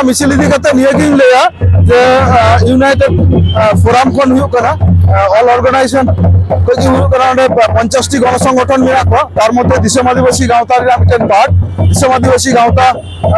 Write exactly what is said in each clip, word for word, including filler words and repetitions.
ᱢᱤᱪᱷᱤᱞ ᱤᱫᱤ ᱠᱟᱛᱮ ᱱᱤᱭᱟᱹ ᱜᱤᱧ ᱞᱟᱹᱭᱟ ᱡᱮ, ᱟᱸ, ᱤᱭᱩᱱᱟᱭᱴᱮᱰ, ᱟᱸ, ᱯᱷᱳᱨᱟᱢ ᱠᱷᱚᱱ ᱦᱩᱭᱩᱜ ᱠᱟᱱᱟ, ᱟᱸ, ᱚᱞ ᱚᱨᱜᱟᱱᱟᱭᱡᱮᱥᱚᱱ ᱠᱷᱚᱱ ᱜᱮ ᱦᱩᱭᱩᱜ ᱠᱟᱱᱟ, ᱚᱸᱰᱮ ᱯᱚᱧᱪᱟᱥ ᱴᱤ ᱜᱚᱱᱚ ᱥᱚᱝᱜᱚᱴᱷᱚᱱ ᱢᱮᱱᱟᱜ ᱠᱚᱣᱟ, ᱛᱟᱨ ᱢᱚᱫᱽᱫᱷᱮ ᱫᱤᱥᱚᱢ ᱟᱹᱫᱤᱵᱟᱹᱥᱤ ᱜᱟᱶᱛᱟ ᱨᱮᱱᱟᱜ ᱢᱤᱫᱴᱮᱱ ᱯᱟᱨᱴ, ᱫᱤᱥᱚᱢ ᱟᱹᱫᱤᱵᱟᱹᱥᱤ ᱜᱟᱶᱛᱟ,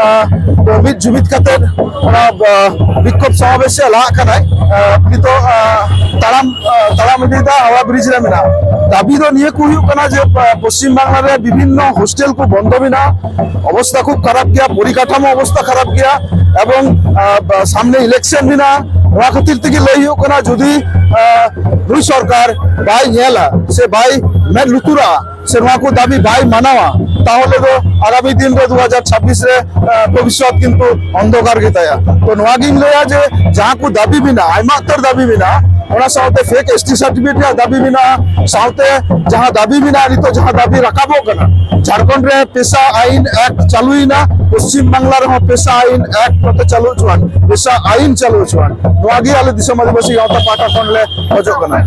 ᱟᱸ, ᱢᱤᱫ ᱡᱩᱢᱤᱫ ᱠᱟᱛᱮ ᱚᱱᱟ, ᱟᱸ, ᱵᱤᱠᱠᱷᱳᱵ ᱥᱚᱢᱟᱵᱮᱥ ᱥᱮᱫ ᱞᱟᱦᱟᱜ ᱠᱟᱱᱟᱭ᱾ ᱟᱸ, ᱱᱤᱛᱚᱜ, ᱟᱸ, ᱛᱟᱲᱟᱢ, ᱟᱸ, ᱛᱟᱲᱟᱢ ᱤᱫᱤᱭᱮᱫᱟ, ᱦᱟᱣᱲᱟ ᱵᱨᱤᱡᱽ ᱨᱮ ᱢᱮᱱᱟᱜᱼᱟ᱾ ᱫᱟᱹᱵᱤ ᱫᱚ ᱱᱤᱭᱟᱹ ᱠᱚ ᱦᱩᱭᱩᱜ ᱠᱟᱱᱟ ᱡᱮ, ᱟᱸ, ᱯᱚᱥᱪᱤᱢ ᱵᱟᱝᱞᱟ ᱨᱮ ᱵᱤᱵᱷᱤᱱᱱᱚ ᱦᱳᱥᱴᱮᱞ ᱠᱚ ᱵᱚᱱᱫᱚ ᱢᱮᱱᱟᱜᱼᱟ, ᱚᱵᱚᱥᱛᱷᱟ ᱠᱷᱩᱵ ᱠᱷᱟᱨᱟᱯ ᱜᱮᱭᱟ, ᱯᱚᱨᱤᱠᱟᱴᱷᱟᱢᱳ ᱚᱵᱚᱥᱛᱷᱟ ᱠᱷᱟᱨᱟᱯ ᱜᱮᱭᱟ, ᱮᱵᱚᱝ, ᱟᱸ, ᱵᱟ-, ᱥᱟᱢᱱᱮ ᱤᱞᱮᱠᱥᱚᱱ ᱢᱮᱱᱟᱜᱼᱟ᱾ ᱚᱱᱟ ᱠᱷᱟᱹᱛᱤᱨ ᱛᱮᱜᱮ ᱞᱟᱹᱭ ᱦᱩᱭᱩᱜ ᱠᱟᱱᱟ, ᱡᱩᱫᱤ, ᱟᱸ, ᱱᱩᱭ ᱥᱚᱨᱠᱟᱨ ᱵᱟᱭ ᱧᱮᱞᱟ ᱥᱮ ᱵᱟᱭ ᱢᱮᱫ ᱞᱩᱛᱩᱨᱟ ᱥᱮ ᱱᱚᱣᱟ ᱠᱚ ᱫᱟᱹᱵᱤ ᱵᱟᱭ ᱢᱟᱱᱟᱣᱟ, ᱛᱟᱦᱚᱞᱮ ᱫᱚ ᱟᱜᱟᱢᱤ ᱫᱤᱱ ᱨᱮ ᱫᱩ ᱦᱟᱡᱟᱨ ᱪᱷᱟᱵᱵᱤᱥ ᱨᱮ, ᱟᱸ, ᱵᱷᱚᱵᱤᱥᱥᱚᱛ ᱠᱤᱱᱛᱩ ᱚᱱᱫᱷᱚᱠᱟᱨ ᱜᱮ ᱛᱟᱭᱟ᱾ ᱛᱚ ᱱᱚᱣᱟ ᱜᱤᱧ ᱞᱟᱹᱭᱟ ᱡᱮ ᱡᱟᱦᱟᱸ ᱠᱚ ᱫᱟᱹᱵᱤ ᱢᱮᱱᱟᱜᱼᱟ, ᱟᱭᱢᱟ ᱩᱛᱟᱹᱨ ᱫᱟᱹᱵᱤ ᱢᱮᱱᱟᱜᱼᱟ, ᱚᱱᱟ ᱥᱟᱶᱛᱮ ᱯᱷᱮᱠ ᱮᱥ ᱴᱤ ᱥᱟᱨᱴᱤᱯᱷᱤᱠᱮᱴ ᱨᱮᱭᱟᱜ ᱫᱟᱹᱵᱤ ᱢᱮᱱᱟᱜᱼᱟ, ᱥᱟᱶᱛᱮ ᱡᱟᱦᱟᱸ ᱫᱟᱹᱵᱤ ᱢᱮᱱᱟᱜᱼᱟ, ᱱᱤᱛᱚᱜ ᱡᱟᱦᱟᱸ ᱫᱟᱹᱵᱤ ᱨᱟᱠᱟᱵᱚᱜ ᱠᱟᱱᱟ, ᱡᱷᱟᱲᱠᱷᱚᱸᱰ ᱨᱮ ᱯᱮᱥᱟ ᱟᱭᱤᱱ ᱮᱠᱴ ᱪᱟᱹᱞᱩᱭᱮᱱᱟ, ᱯᱚᱥᱪᱤᱢ ᱵᱟᱝᱞᱟ ᱨᱮᱦᱚᱸ ᱯᱮᱥᱟ ᱟᱭᱤᱱ ᱮᱠᱴ ᱱᱚᱛᱮ ᱪᱟᱹᱞᱩ ᱦᱚᱪᱚᱣᱟᱱ, ᱯᱮᱥᱟ ᱟᱭᱤᱱ ᱪᱟᱹᱞᱩ ᱦᱚᱪᱚᱣᱟᱱ, ᱱᱚᱣᱟ ᱜᱮ ᱟᱞᱮ ᱫᱤᱥᱚᱢ ᱟᱹᱫᱤᱵᱟᱹᱥᱤ ᱜᱟᱶᱛᱟ ᱯᱟᱦᱴᱟ ᱠᱷᱚᱱ ᱞᱮ ᱠᱷᱚᱡᱚᱜ ᱠᱟᱱᱟ᱾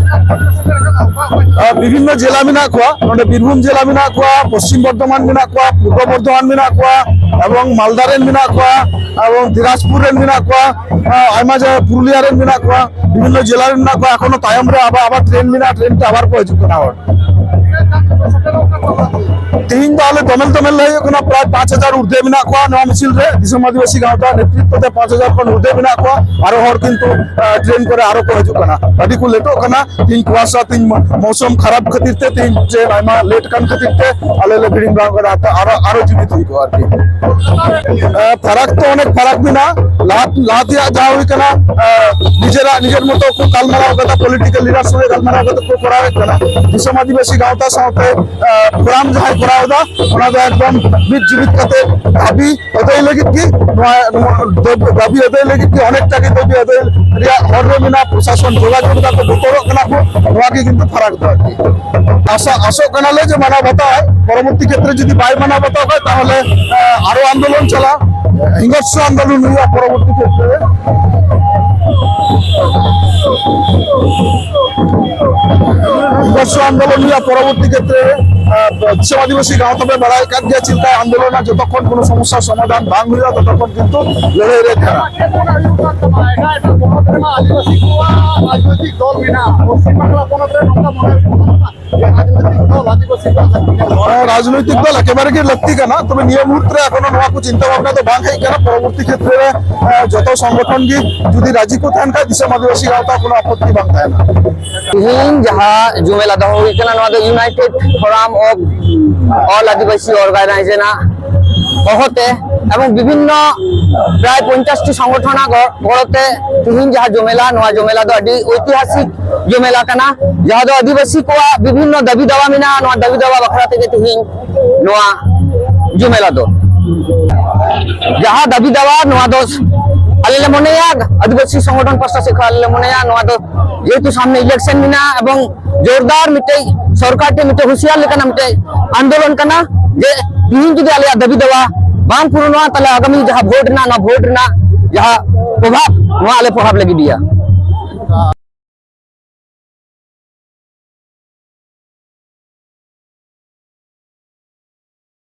ᱟᱨ ᱵᱤᱵᱷᱤᱱᱱᱚ ᱡᱮᱞᱟ ᱢᱮᱱᱟᱜ ᱠᱚᱣᱟ, ᱱᱚᱰᱮ ᱵᱤᱨᱵᱷᱩᱢ ᱡᱮᱞᱟ ᱢᱮᱱᱟᱜ ᱠᱚᱣᱟ, ᱯᱚᱥᱪᱤᱢ ᱵᱚᱨᱫᱷᱚᱢᱟᱱ ᱢᱮᱱᱟᱜ ᱠᱚᱣᱟ, ᱯᱩᱨᱵᱚ ᱵᱚᱨᱫᱷᱚᱢᱟᱱ ᱢᱮᱱᱟᱜ ᱠᱚᱣᱟ, ᱮᱵᱚᱝ ᱢᱟᱞᱫᱟ ᱨᱮᱱ ᱢᱮᱱᱟᱜ ᱠᱚᱣᱟ, ᱮᱵᱚᱝ ᱫᱤᱱᱟᱡᱽᱯᱩᱨ ᱨᱮᱱ ᱢᱮᱱᱟᱜ ᱠᱚᱣᱟ, ᱟᱭᱢᱟ ᱡᱟᱭᱜᱟ ᱯᱩᱨᱩᱞᱤᱭᱟ ᱨᱮᱱ ᱢᱮᱱᱟᱜ ᱠᱚᱣᱟ, ᱵᱤᱵᱷᱤᱱᱱᱚ ᱡᱮᱞᱟ ᱨᱮᱱ ᱢᱮᱱᱟᱜ ᱠᱚᱣᱟ᱾ ᱮᱠᱷᱚᱱᱳ ᱛᱟᱭᱚᱢ ᱨᱮ ᱟᱵᱟᱨ, ᱟᱵᱟᱨ ᱴᱨᱮᱱ ᱢᱮᱱᱟᱜᱼᱟ, ᱴᱨᱮᱱ ᱛᱮ ᱟᱵᱟᱨ ᱠᱚ ᱦᱤᱡᱩᱜ ᱠᱟᱱᱟ ᱦᱚᱲ᱾ ᱛᱮᱦᱤᱧ ᱫᱚ ᱟᱞᱮ ᱫᱚᱢᱮᱞ ᱫᱚᱢᱮᱞ ᱞᱮ ᱦᱩᱭᱩᱜ ᱠᱟᱱᱟ, ᱯᱨᱟᱭ ᱯᱟᱸᱪ ᱦᱟᱡᱟᱨ ᱩᱨᱫᱷᱮ ᱢᱮᱱᱟᱜ ᱠᱚᱣᱟ ᱱᱚᱣᱟ ᱢᱤᱪᱷᱤᱞ ᱨᱮ᱾ ᱫᱤᱥᱚᱢ ᱟᱹᱫᱤᱵᱟᱹᱥᱤ ᱜᱟᱶᱛᱟ ᱱᱮᱛᱨᱤᱛᱵ ᱛᱮ ᱯᱟᱸᱪ ᱦᱟᱡᱟᱨ ᱠᱷᱚᱱ ᱩᱨᱫᱷᱮ ᱢᱮᱱᱟᱜ ᱠᱚᱣᱟ᱾ ᱟᱨᱚ ᱦᱚᱲ ᱠᱤᱱᱛᱩ, ᱟᱸ, ᱴᱨᱮᱱ ᱠᱚᱨᱮ ᱟᱨᱚ ᱠᱚ ᱦᱤᱡᱩᱜ ᱠᱟᱱᱟ᱾ ᱟᱹᱰᱤ ᱠᱚ ᱞᱮᱴᱚᱜ ᱠᱟᱱᱟ᱾ ᱛᱮᱦᱤᱧ ᱠᱩᱣᱟᱥᱟ, ᱛᱮᱦᱤᱧ ᱢᱚ-, ᱢᱳᱥᱩᱢ ᱠᱷᱟᱨᱟᱯ ᱠᱷᱟᱹᱛᱤᱨ ᱛᱮ, ᱛᱮᱦᱤᱧ ᱴᱨᱮᱱ ᱟᱭᱢᱟ ᱞᱮᱴ ᱠᱟᱱ ᱠᱷᱟᱹᱛᱤᱨ ᱛᱮ ᱟᱞᱮ ᱞᱮ ᱵᱷᱤᱲᱤᱧ ᱵᱟᱝ ᱠᱟᱱᱟ᱾ ᱟᱨᱚ, ᱟᱨᱚ ᱡᱩᱢᱤᱫ ᱦᱩᱭ ᱠᱚᱜᱼᱟ ᱟᱨᱠᱤ᱾ ᱟᱸ, ᱯᱷᱟᱨᱟᱠ ᱛᱚ ᱚᱱᱮᱠ ᱯᱷᱟᱨᱟᱠ ᱢᱮᱱᱟᱜᱼᱟ᱾ ᱞᱟᱦᱟ, ᱞᱟᱦᱟ ᱛᱮᱭᱟᱜ ᱡᱟᱦᱟᱸ ᱦᱩᱭ ᱠᱟᱱᱟ, ᱟᱸ, ᱱᱤᱡᱮᱨᱟᱜ, ᱱᱤᱡᱮᱨ ᱢᱚᱛᱚ ᱠᱚ ᱜᱟᱞᱢᱟᱨᱟᱣ ᱠᱟᱫᱟ, ᱯᱚᱞᱤᱴᱤᱠᱟᱞ ᱞᱤᱰᱟᱨ ᱥᱚᱸᱜᱮ ᱜᱟᱞᱢᱟᱨᱟᱣ ᱠᱟᱛᱮ ᱠᱚ ᱠᱚᱨᱟᱣᱮᱫ ᱠᱟᱱᱟ᱾ ᱫᱤᱥᱚᱢ ᱟᱹᱫᱤᱵᱟᱹᱥᱤ ᱜᱟᱶᱛᱟ ᱥᱟᱶᱛᱮ, ᱟᱸ, ᱯᱷᱳᱨᱟᱢ ᱡᱟᱦᱟᱸᱭ ᱠᱚᱨᱟᱣ ᱮᱫᱟ, ᱚᱱᱟ ᱫᱚ ᱮᱠᱫᱚᱢ ᱢᱤᱫ ᱡᱩᱢᱤᱫ ᱠᱟᱛᱮ ᱫᱟᱹᱵᱤ ᱟᱹᱫᱟᱹᱭ ᱞᱟᱹᱜᱤᱫ ᱜᱮ ᱱᱚᱣᱟ, ᱱᱚᱣᱟ ᱫᱟᱹᱵᱤ, ᱫᱟᱹᱵᱤ ᱟᱹᱫᱟᱹᱭ ᱞᱟᱹᱜᱤᱫ ᱜᱮ ᱚᱱᱮᱠᱴᱟ ᱜᱮ ᱫᱟᱹᱵᱤ ᱟᱹᱫᱟᱹᱭ ᱨᱮᱭᱟᱜ ᱦᱚᱨ ᱨᱮ ᱢᱮᱱᱟᱜᱼᱟ᱾ ᱯᱨᱚᱥᱟᱥᱚᱱ ᱡᱳᱜᱟᱡᱳᱜᱽ ᱫᱟᱠᱚ, ᱵᱚᱛᱚᱨᱚᱜ ᱠᱟᱱᱟ ᱠᱚ, ᱱᱚᱣᱟ ᱜᱮ ᱠᱤᱱᱛᱩ ᱯᱷᱟᱨᱟᱠ ᱫᱚ ᱟᱨᱠᱤ᱾ ᱟᱥᱟ, ᱟᱥᱚᱜ ᱠᱟᱱᱟᱞᱮ ᱡᱮ ᱢᱟᱱᱟᱣ ᱵᱟᱛᱟᱣᱟᱭ, ᱯᱚᱨᱚᱵᱚᱨᱛᱤ ᱠᱷᱮᱛᱨᱮ ᱡᱩᱫᱤ ᱵᱟᱭ ᱢᱟᱱᱟᱣ ᱵᱟᱛᱟᱣ ᱠᱷᱟᱡ ᱛᱟᱦᱚᱞᱮ, ᱟᱸ, ᱟᱨᱚ ᱟᱱᱫᱳᱞᱚᱱ ᱪᱟᱞᱟᱜᱼᱟ, ᱦᱤᱝᱥᱚ ᱟᱱᱫᱳᱞᱚᱱ ᱦᱩᱭᱩᱜᱼᱟ ᱯᱚᱨᱚᱵᱚᱨᱛᱤ ᱠᱷᱮᱛᱨᱮ᱾ ᱦᱤᱝᱥᱚ ᱟᱱᱫᱳᱞᱚᱱ ᱦᱩᱭᱩᱜᱼᱟ ᱯᱚᱨᱚᱵᱚᱨᱛᱤ ᱠᱷᱮᱛᱨᱮ᱾ ᱟᱨ ᱫᱤᱥᱚᱢ ᱟᱹᱫᱤᱵᱟᱹᱥᱤ ᱜᱟᱶᱛᱟ ᱯᱮ ᱵᱟᱲᱟᱭ ᱠᱟᱱ ᱜᱮᱭᱟ, ᱪᱮᱫ ᱞᱮᱠᱟ ᱟᱱᱫᱳᱞᱚᱱᱟ, ᱡᱚᱛᱚ ᱠᱷᱚᱱ ᱠᱳᱱᱳ ᱥᱚᱢᱚᱥᱥᱟ ᱥᱚᱢᱟᱫᱷᱟᱱ ᱵᱟᱝ ᱦᱩᱭᱩᱜᱼᱟ, ᱛᱚᱛᱚ ᱠᱷᱚᱱ ᱠᱤᱱᱛᱩ ᱞᱟᱹᱲᱦᱟᱹᱭ ᱨᱮ ᱛᱟᱦᱮᱱᱟ᱾ ᱮᱴᱟᱜ ᱮᱴᱟᱜ ᱯᱚᱱᱚᱛ ᱨᱮᱢᱟ ᱟᱹᱫᱤᱵᱟᱹᱥᱤ ᱠᱚᱣᱟᱜ ᱨᱟᱡᱽᱱᱳᱭᱛᱤᱠ ᱫᱚᱞ ᱢᱮᱱᱟᱜᱼᱟ᱾ ᱯᱚᱥᱪᱤᱢ ᱵᱟᱝᱞᱟ ᱯᱚᱱᱚᱛ ᱨᱮ ᱱᱚᱝᱠᱟ ᱢᱚᱱᱮ ᱦᱩᱭᱩᱜ ᱠᱟᱱᱟ ᱡᱮ ᱨᱟᱡᱽᱱᱳᱭᱛᱤᱠ ᱫᱚᱞ ᱟᱹᱫᱤᱵᱟᱹᱥᱤ ᱠᱚᱣᱟᱜ ᱞᱟᱹᱠᱛᱤ ᱠᱟᱱᱟ᱾ ᱦᱮᱸ, ᱨᱟᱡᱽᱱᱳᱭᱛᱤᱠ ᱫᱚᱞ ᱮᱠᱮᱵᱟᱨᱮ ᱜᱮ ᱞᱟᱹᱠᱛᱤ ᱠᱟᱱᱟ, ᱛᱚᱵᱮ ᱱᱤᱭᱟᱹ ᱢᱩᱦᱩᱨᱛ ᱨᱮ ᱮᱠᱷᱚᱱᱳ ᱱᱚᱣᱟ ᱠᱚ ᱪᱤᱱᱛᱟᱹ ᱵᱷᱟᱵᱽᱱᱟ ᱫᱚ ᱵᱟᱝ ᱦᱮᱡ ᱠᱟᱱᱟ᱾ ᱯᱚᱨᱚᱵᱚᱨᱛᱤ ᱠᱷᱮᱛᱨᱮ ᱨᱮ, ᱮ, ᱡᱚᱛᱚ ᱥᱚᱝᱜᱚᱴᱷᱚᱱ ᱜᱮ ᱡᱩᱫᱤ ᱨᱟᱡᱤ ᱠᱚ ᱛᱟᱦᱮᱱ ᱠᱷᱟᱱ ᱫᱤᱥᱚᱢ ᱟᱹᱫᱤᱵᱟᱹᱥᱤ ᱜᱟᱶᱛᱟ ᱠᱳᱱᱳ ᱟᱯᱚᱛᱛᱤ ᱵᱟᱝ ᱛᱟᱦᱮᱱᱟ᱾ ᱛᱤᱦᱤᱧ ᱡᱟᱦᱟᱸ ᱡᱚᱢᱮᱞᱟ ᱫᱚᱦᱚ ᱦᱩᱭ ᱠᱟᱱᱟ, ᱱᱚᱣᱟ ᱫᱚ United Forum of All Adivasi Organization ᱟᱜ ᱦᱚᱦᱚᱛᱮ ᱮᱵᱚᱝ ᱵᱤᱵᱷᱤᱱᱱᱚ ᱯᱨᱟᱭ ᱯᱚᱧᱪᱟᱥ ᱴᱤ ᱥᱚᱝᱜᱚᱴᱷᱚᱱᱟᱜ ᱜᱚ-, ᱜᱚᱲᱚᱛᱮ ᱛᱤᱦᱤᱧ ᱡᱟᱦᱟᱸ ᱡᱚᱢᱮᱞᱟ, ᱱᱚᱣᱟ ᱡᱚᱢᱮᱞᱟ ᱫᱚ ᱟᱹᱰᱤ ᱳᱭᱛᱤᱦᱟᱥᱤᱠ ᱡᱚᱢᱮᱞᱟ ᱠᱟᱱᱟ, ᱡᱟᱦᱟᱸ ᱫᱚ ᱟᱹᱫᱤᱵᱟᱹᱥᱤ ᱠᱚᱣᱟᱜ ᱵᱤᱵᱷᱤᱱᱱᱚ ᱫᱟᱹᱵᱤ ᱫᱟᱣᱟ ᱢᱮᱱᱟᱜᱼᱟ᱾ ᱱᱚᱣᱟ ᱫᱟᱹᱵᱤ ᱫᱟᱣᱟ ᱵᱟᱠᱷᱨᱟ ᱛᱮᱜᱮ ᱛᱤᱦᱤᱧ ᱱᱚᱣᱟ ᱡᱚᱢᱮᱞᱟ ᱫᱚ, ᱡᱟᱦᱟᱸ ᱫᱟᱹᱵᱤ ᱫᱟᱣᱟ, ᱱᱚᱣᱟ ᱫᱚ ᱟᱞᱮ ᱞᱮ ᱢᱚᱱᱮᱭᱟ, ᱟᱹᱫᱤᱵᱟᱹᱥᱤ ᱥᱚᱝᱜᱚᱴᱷᱚᱱ ᱯᱟᱦᱴᱟ ᱥᱮᱫ ᱠᱷᱚᱱ ᱟᱞᱮ ᱞᱮ ᱢᱚᱱᱮᱭᱟ, ᱱᱚᱣᱟ ᱫᱚ ᱡᱮᱦᱮᱛᱩ ᱥᱟᱢᱱᱮ election ᱢᱮᱱᱟᱜᱼᱟ ᱮᱵᱚᱝ ᱡᱳᱨᱫᱟᱨ ᱢᱤᱫᱴᱮᱡ ᱥᱚᱨᱠᱟᱨ ᱴᱷᱮᱱ ᱢᱤᱫᱴᱮᱡ ᱦᱩᱸᱥᱤᱭᱟᱨ ᱞᱮᱠᱟᱱᱟᱜ ᱢᱤᱫᱴᱮᱡ ᱟᱱᱫᱳᱞᱚᱱ ᱠᱟᱱᱟ, ᱡᱮ ᱛᱤᱦᱤᱧ ᱡᱩᱫᱤ ᱟᱞᱮᱭᱟᱜ ᱫᱟᱹᱵᱤ ᱫᱟᱣᱟ ᱵᱟᱝ ᱯᱩᱨᱩᱱᱚᱜᱼᱟ, ᱛᱟᱦᱞᱮ ᱟᱜᱟᱢᱤ ᱡᱟᱦᱟᱸ ᱵᱷᱳᱴ ᱨᱮᱱᱟᱜ, ᱱᱚᱣᱟ ᱵᱷᱳᱴ ᱨᱮᱱᱟᱜ ᱡᱟᱦᱟᱸ ᱯᱨᱚᱵᱷᱟᱵᱽ, ᱱᱚᱣᱟ ᱟᱞᱮ ᱯᱨᱚᱵᱷᱟᱵᱽ ᱞᱮ ᱜᱤᱰᱤᱭᱟ᱾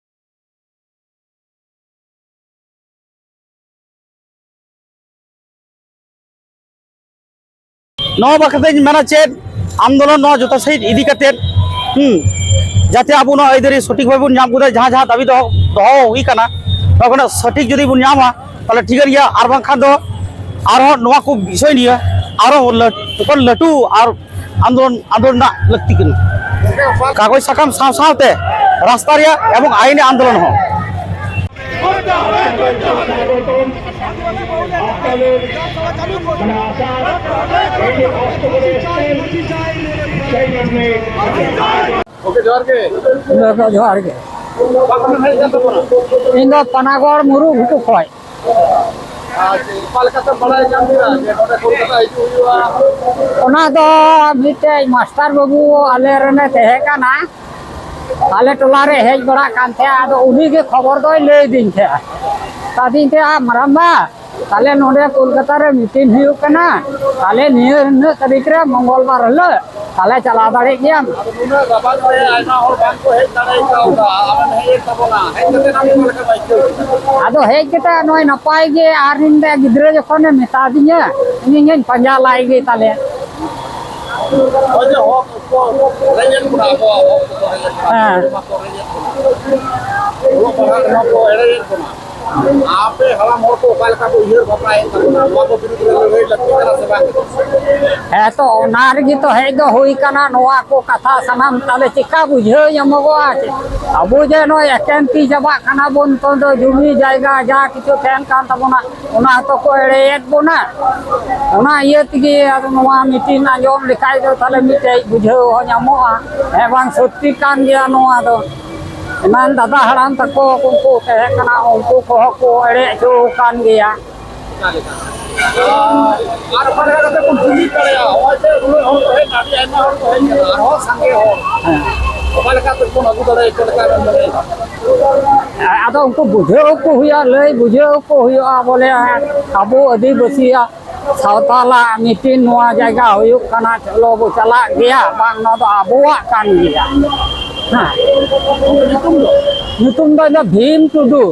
ᱱᱚᱣᱟ ᱵᱟᱠᱷᱨᱟ ᱛᱮᱧ ᱢᱮᱱᱟ ᱪᱮᱫ, ᱟᱱᱫᱳᱞᱚᱱ ᱱᱚᱣᱟ ᱡᱚᱛᱚ ᱥᱮᱫ ᱤᱫᱤ ᱠᱟᱛᱮᱫ, ᱦᱩᱸ, ᱡᱟᱛᱮ ᱟᱵᱚ ᱱᱚᱣᱟ ᱟᱹᱭᱫᱟᱹᱨᱤ ᱥᱚᱴᱷᱤᱠ ᱵᱷᱟᱵᱮ ᱵᱚᱱ ᱧᱟᱢ ᱜᱚᱫᱟ, ᱡᱟᱦᱟᱸ ᱡᱟᱦᱟᱸ ᱫᱟᱹᱵᱤ ᱫᱚᱦᱚ, ᱫᱚᱦᱚ ᱦᱩᱭ ᱠᱟᱱᱟ, ᱱᱚᱣᱟ ᱠᱷᱚᱱᱟᱜ ᱥᱚᱴᱷᱤᱠ ᱡᱩᱫᱤ ᱵᱚᱱ ᱧᱟᱢᱟ, ᱛᱟᱦᱞᱮ ᱴᱷᱤᱠᱟᱹᱱ ᱜᱮᱭᱟ, ᱟᱨ ᱵᱟᱝᱠᱷᱟᱱ ᱫᱚ ᱟᱨᱦᱚᱸ ᱱᱚᱣᱟ ᱠᱚ ᱵᱤᱥᱚᱭ ᱱᱤᱭᱮ ᱟᱨᱦᱚᱸ ᱞᱟᱹᱴ-, ᱡᱚᱠᱷᱚᱱ ᱞᱟᱹᱴᱩ ᱟᱨ ᱟᱱᱫᱳᱞᱚᱱ, ᱟᱱᱫᱳᱞᱚᱱ ᱨᱮᱱᱟᱜ ᱞᱟᱹᱠᱛᱤ ᱠᱟᱱᱟ᱾ ᱠᱟᱜᱚᱡᱽ ᱥᱟᱠᱟᱢ ᱥᱟᱶ ᱥᱟᱶᱛᱮ ᱨᱟᱥᱛᱟ ᱨᱮᱭᱟᱜ ᱮᱵᱚᱝ ᱟᱭᱤᱱᱤ ᱟᱱᱫᱳᱞᱚᱱ ᱦᱚᱸ᱾ ᱜᱚᱢᱠᱮ, ᱡᱚᱦᱟᱨ ᱜᱮ᱾ ᱡᱚᱦᱟᱨ ᱜᱮ᱾ ᱚᱠᱟ ᱠᱷᱚᱱ ᱵᱮᱱ ᱦᱮᱡ ᱟᱠᱟᱱ ᱛᱟᱵᱚᱱᱟ? ᱤᱧ ᱫᱚ ᱯᱟᱱᱟᱜᱚᱲ ᱢᱩᱨᱩ ᱜᱷᱩᱴᱩ ᱠᱷᱚᱡ᱾ ᱟᱪᱪᱷᱟ, ᱚᱠᱟ ᱞᱮᱠᱟᱛᱮᱢ ᱵᱟᱲᱟᱭ ᱧᱟᱢ ᱠᱮᱫᱟ ᱡᱮ ᱱᱚᱰᱮ ᱠᱳᱞᱠᱟᱛᱟ ᱦᱤᱡᱩᱜ ᱦᱩᱭᱩᱜᱼᱟ? ᱚᱱᱟ ᱫᱚ ᱢᱤᱫᱴᱮᱡ ᱢᱟᱥᱴᱟᱨ ᱵᱟᱹᱵᱩ ᱟᱞᱮ ᱨᱮᱱᱮ ᱛᱟᱦᱮᱸ ᱠᱟᱱᱟ, ᱟᱞᱮ ᱴᱚᱞᱟ ᱨᱮ ᱦᱮᱡ ᱵᱟᱲᱟᱜ ᱠᱟᱱ ᱛᱟᱦᱮᱸᱫ, ᱟᱫᱚ ᱩᱱᱤ ᱜᱮ ᱠᱷᱚᱵᱚᱨ ᱫᱚᱭ ᱞᱟᱹᱭ ᱟᱹᱫᱤᱧ ᱛᱟᱦᱮᱸᱫ᱾ ᱟᱫᱚᱧ ᱛᱟᱦᱮᱸᱫ, "ᱢᱟᱨᱟᱝᱵᱟ, ᱛᱟᱦᱞᱮ ᱱᱚᱰᱮ ᱠᱳᱞᱠᱟᱛᱟ ᱨᱮ ᱢᱤᱴᱤᱝ ᱦᱩᱭᱩᱜ ᱠᱟᱱᱟ, ᱛᱟᱦᱞᱮ ᱱᱤᱭᱟᱹ ᱱᱤᱱᱟᱹᱜ ᱛᱟᱹᱨᱤᱠᱷ ᱨᱮ ᱢᱚᱝᱜᱚᱞ ᱵᱟᱨ ᱦᱤᱞᱳᱜ, ᱛᱟᱦᱞᱮ ᱪᱟᱞᱟᱣ ᱫᱟᱲᱮᱭᱟᱜ ᱜᱮᱭᱟᱢ᱾ ᱟᱫᱚ ᱱᱩᱱᱟᱹᱜ ᱨᱟᱵᱟᱝ ᱨᱮ ᱟᱭᱢᱟ ᱦᱚᱲ ᱵᱟᱝ ᱠᱚ ᱦᱮᱡ ᱫᱟᱲᱮ ᱠᱟᱣᱫᱟ, ᱟᱢᱮᱢ ᱦᱮᱡ ᱮᱱ ᱛᱟᱵᱚᱱᱟ, ᱦᱮᱡ ᱠᱟᱛᱮ ᱟᱢ ᱚᱠᱟ ᱞᱮᱠᱟᱢ ᱟᱹᱭᱠᱟᱹᱣ ᱠᱮᱫᱟ? ᱟᱫᱚ ᱦᱮᱡ ᱠᱟᱛᱮ ᱱᱚᱜᱼᱚᱭ ᱱᱟᱯᱟᱭ ᱜᱮ, ᱟᱨ ᱤᱧ ᱨᱮᱱ ᱜᱤᱫᱽᱨᱟᱹ ᱡᱚᱠᱷᱚᱱᱮ ᱢᱮᱛᱟ ᱫᱤᱧᱟ, ᱤᱧ ᱦᱚᱧ ᱯᱟᱸᱡᱟ ᱞᱟᱭ ᱜᱮ ᱛᱟᱞᱮ᱾ ᱱᱚᱜᱼᱚᱭ ᱡᱮ ᱦᱚᱲ ᱠᱚ ᱨᱮᱡ ᱮᱫ ᱵᱚᱱᱟ, ᱟᱵᱚᱣᱟᱜ ᱦᱚᱲ ᱠᱚ ᱨᱮᱡ ᱮᱫ ᱵᱚᱱᱟ, ᱦᱮᱸ᱾ ᱚᱞᱚᱜ ᱯᱟᱲᱦᱟᱜ ᱨᱮᱦᱚᱸ ᱠᱚ ᱮᱲᱮᱭᱮᱫ ᱵᱚᱱᱟ᱾ ᱟᱯᱮ ᱦᱟᱲᱟᱢ ᱦᱚᱲ ᱠᱚ ᱚᱠᱟ ᱞᱮᱠᱟ ᱯᱮ ᱩᱭᱦᱟᱹᱨ ᱵᱷᱟᱵᱽᱱᱟᱭᱮᱫ ᱛᱟᱵᱚᱱᱟ? ᱱᱚᱣᱟ ᱠᱚ ᱵᱤᱨᱩᱫᱽ ᱨᱮ ᱞᱟᱹᱲᱦᱟᱹᱭ ᱞᱟᱹᱠᱛᱤ ᱠᱟᱱᱟ ᱥᱮ ᱵᱟᱝ? ᱦᱮᱸ, ᱛᱚ ᱚᱱᱟ ᱨᱮᱜᱮ ᱛᱚ ᱦᱮᱡ ᱫᱚ ᱦᱩᱭ ᱠᱟᱱᱟ᱾ ᱱᱚᱣᱟ ᱠᱚ ᱠᱟᱛᱷᱟ ᱥᱟᱱᱟᱢ ᱛᱟᱦᱞᱮ ᱪᱮᱠᱟ ᱵᱩᱡᱷᱟᱹᱣ ᱧᱟᱢᱚᱜᱚᱜᱼᱟ? ᱟᱵᱚ ᱡᱮ ᱱᱚᱜᱼᱚᱭ ᱮᱠᱮᱱ ᱛᱤ ᱪᱟᱵᱟᱜ ᱠᱟᱱᱟ ᱵᱚᱱ, ᱱᱤᱛᱚᱝ ᱫᱚ ᱡᱩᱢᱤ ᱡᱟᱭᱜᱟ ᱡᱟ ᱠᱤᱪᱷᱩ ᱛᱟᱦᱮᱱ ᱠᱟᱱ ᱛᱟᱵᱚᱱᱟ, ᱚᱱᱟ ᱦᱚᱸᱛᱚ ᱠᱚ ᱮᱲᱮᱭᱮᱫ ᱵᱚᱱᱟ᱾ ᱚᱱᱟ ᱤᱭᱟᱹ ᱛᱮᱜᱮ ᱟᱫᱚ ᱱᱚᱣᱟ ᱢᱤᱴᱤᱝ ᱟᱸᱡᱚᱢ ᱞᱮᱠᱷᱟᱡ ᱫᱚ ᱛᱟᱦᱞᱮ ᱢᱤᱫᱴᱮᱡ ᱵᱩᱡᱷᱟᱹᱣ ᱦᱚᱸ ᱧᱟᱢᱚᱜᱼᱟ᱾ ᱦᱮᱸ ᱵᱟᱝ, ᱥᱚᱛᱭᱤ ᱠᱟᱱ ᱜᱮᱭᱟ ᱱᱚᱣᱟ ᱫᱚ᱾ ᱮᱱᱟᱱ ᱫᱟᱫᱟ ᱦᱟᱲᱟᱢ ᱛᱟᱠᱚ ᱩᱱᱠᱩ ᱛᱟᱦᱮᱸ ᱠᱟᱱᱟ, ᱩᱱᱠᱩ ᱠᱚᱦᱚᱸ ᱠᱚ ᱮᱲᱮ ᱦᱚᱪᱚ ᱟᱠᱟᱱ ᱜᱮᱭᱟ᱾ ᱚᱠᱟ ᱞᱮᱠᱟ? ᱟᱨ ᱚᱠᱟ ᱞᱮᱠᱟ ᱠᱟᱛᱮ ᱵᱚᱱ ᱡᱩᱢᱤᱫ ᱫᱟᱲᱮᱭᱟᱜᱼᱟ? ᱱᱚᱜᱼᱚᱭ ᱡᱮ ᱩᱱᱟᱹᱜ ᱦᱚᱲ ᱠᱚ ᱦᱮᱡ ᱮᱱᱟ, ᱟᱹᱰᱤ ᱟᱭᱢᱟ ᱦᱚᱲ ᱠᱚ ᱦᱮᱡ ᱮᱱᱟ, ᱟᱨᱦᱚᱸ ᱥᱟᱸᱜᱮ ᱦᱚᱲ᱾ ᱦᱮᱸ᱾ ᱚᱠᱟ ᱞᱮᱠᱟ ᱛᱮᱵᱚᱱ ᱟᱹᱜᱩ ᱫᱟᱲᱮᱭᱟᱠᱚ ᱞᱮᱠᱟ ᱵᱮᱱ ᱢᱚᱱᱮᱭᱮᱫᱟ? ᱟᱫᱚ ᱩᱱᱠᱩ ᱵᱩᱡᱷᱟᱹᱣ ᱠᱚ ᱦᱩᱭᱩᱜᱼᱟ, ᱞᱟᱹᱭ ᱵᱩᱡᱷᱟᱹᱣ ᱠᱚ ᱦᱩᱭᱩᱜᱼᱟ, ᱵᱚᱞᱮ ᱟᱵᱚ ᱟᱹᱫᱤᱵᱟᱹᱥᱤᱭᱟᱜ ᱥᱟᱶᱛᱟᱞᱟᱜ ᱢᱤᱴᱤᱝ ᱱᱚᱣᱟ ᱡᱟᱭᱜᱟ ᱦᱩᱭᱩᱜ ᱠᱟᱱᱟ, ᱪᱚᱞᱚ ᱵᱚ ᱪᱟᱞᱟᱜ ᱜᱮᱭᱟ, ᱵᱟᱝ ᱱᱚᱣᱟ ᱫᱚ ᱟᱵᱚᱣᱟᱜ ᱠᱟᱱ ᱜᱮᱭᱟ᱾ ᱦᱮᱸ᱾ ᱧᱩᱛᱩᱢ ᱫᱚ? ᱧᱩᱛᱩᱢ ᱫᱚ ᱤᱧ ᱫᱚ ᱵᱷᱤᱢ ᱴᱩᱰᱩ᱾